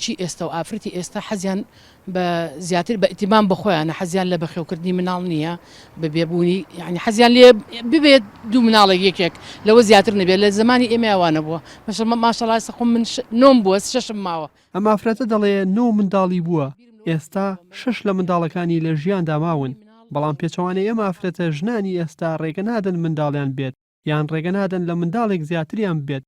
کچی ئێستا و ئافرەتی ئێستا حەزیان بە زیاتر بە ئیتیمام بە خۆیانە حەزیان لە بەخێوکردنی مناڵ نییە بە بێبوونی یعنی حەزیان لێ ببێت دوو مناڵێک یەکێک لەوە زیاتر نەبێت لە زمانی ئێمە ئەوانە بووە ماشەڵا ئێستا خۆم من نۆم بووە شەشم ماوە. ئەم ئافرەتە دەڵێ نۆ منداڵی بووە، ئێستا شەش لە منداڵەکانی لە ژیاندا ماون، بەڵام پێچەوانەی ئەم ئافرەتە ژنانی ئێستا ڕێگە نادەن منداڵیان بێت یان ڕێگە نادەن لە منداڵێک زیاتریان ببێت.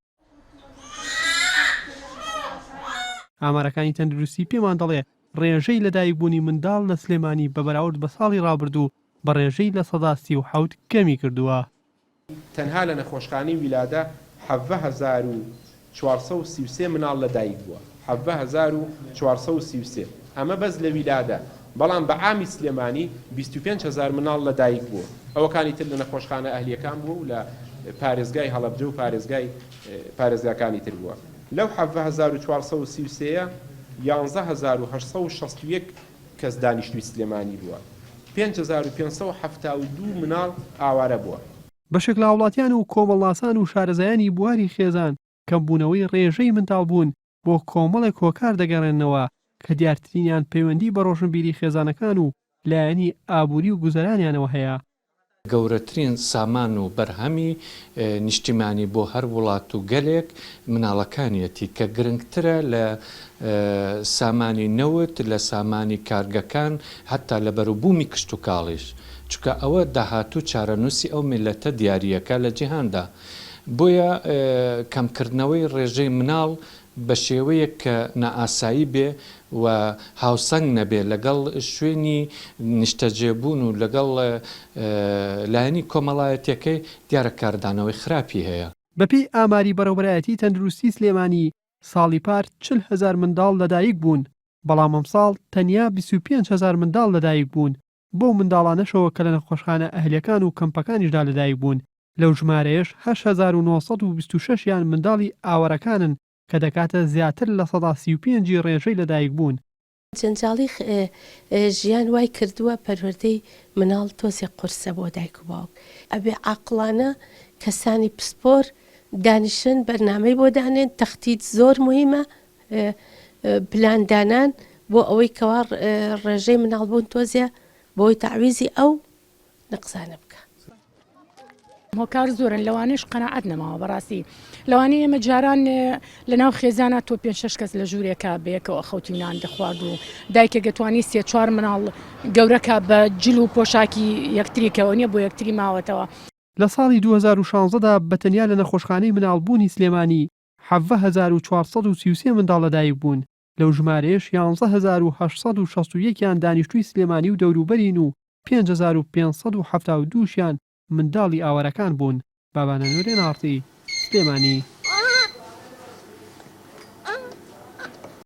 ئامارەکانی تەندروستی پێمان دەڵێ ڕێژەی لەدایکبوونی منداڵ لە سلێمانی بە بەراورد بە ساڵی ڕابردوو بە ڕێژەی 37% کەمی کردووە. تەنها لە نەخۆشخانەی ویلادە 17433 مناڵ لە دایک بووە، 17433، ئەمە بەس لە ویلادە، بەڵام بە عامی سلێمانی 25 هەزار مناڵ لە دایک بووە، ئەوەکانی تر لە نەخۆشخانە ئەهلیەکان بووە و لە پارێزگای هەڵەبجە و پارێزگای پارێزگاکانی تر بووە. لەو 17433 یە 11861 کەس دانیشتووی سلێمانی بووە، 5572 مناڵ ئاوارە بووە. بەشێک لە هاوڵاتیان و کۆمەڵناسان و شارەزایانی بواری خێزان کەمبوونەوەی ڕێژەی منداڵبوون بۆ کۆمەڵێک هۆکار دەگەڕێننەوە کە دیارترینیان پەیوەندی بە ڕۆشنبیری خێزانەکان و لایەنی ئابووری و گوزەرانیانەوە هەیە. گەورەترین سامان و بەرهەمی نیشتیمانی بۆ هەر وڵات و گەلێک مناڵەکانیەتی کە گرنگترە لە سامانی نەوت، لە سامانی کارگەکان، هەتا لە بەروبوومی کشتوکاڵیش، چونکە ئەوە داهاتوو چارەنووسی ئەو میللەتە دیارییەکا لە جیهاندا. بۆیە کەمکردنەوەی ڕێژەی مناڵ بە شێوەیەک کە نائاسایی بێ و هاوسەنگ نەبێ لەگەڵ شوێنی نیشتەجێبوون و لەگەڵ لایەنی کۆمەڵایەتیەکەی دیارە کاردانەوەی خراپی هەیە. بەپێی ئاماری بەڕێوبەرایەتی تەندروستی سلێمانی، ساڵی پار 40 هەزار منداڵ لەدایک بوون، بەڵام ئەمساڵ تەنیا 25 هەزار منداڵ لەدایک بوون، بەو منداڵانەشەوە کە لە نەخۆشخانە ئەهلیەکان و کەمپەکانیشدا لەدایک بوون، لەو ژمارەیەش 8926 یان منداڵی ئاوارەکانن کە دەکاتە زیاتر 35% ی ڕێژەی لەدایکبوون. جەنجاڵی ژیان وای کردووە پەروەردەی مناڵ تۆزێک قورسە بۆ دایک و باوک، ئەبێ عاقڵانە کەسانی پسپۆر دانیشن بەرنامەی بۆ دانێن، تەختیت زۆر موهیمە، پلان دانان بۆ ئەوەی کەوا ڕێژەی مناڵ بوون تۆزێ بۆی تەعویزی ئەو نەقسانە بکا. هۆکار زۆرن لەوانەیش قەناعەت نەماوە بەڕاستی لەوانەیە ئێمە جاران لەناو خێزانە تۆ پێ شەش کەس لە ژوورێکا بەیەکەوە خەوتی و نان دەخوارد و دایکێک دەتوانی سێ چوار مناڵ گەورەکە بە جل و پۆشاکی یەکتریکەوە نییە بۆ یەکتری ماوەتەوە. لە ساڵی 2016 دا بە تەنیا لە نەخۆشخانەی مناڵبوونی سلێمانی 17433 منداڵ لەدایک بوون، لەو ژمارەیەش 11861 یان دانیشتووی سلێمانی و دەوروبەرین و 5572 شیان منداڵی ئاوارەکان بوون. بابانە نوری، ئێن ئاڕ تی، سلێمانی.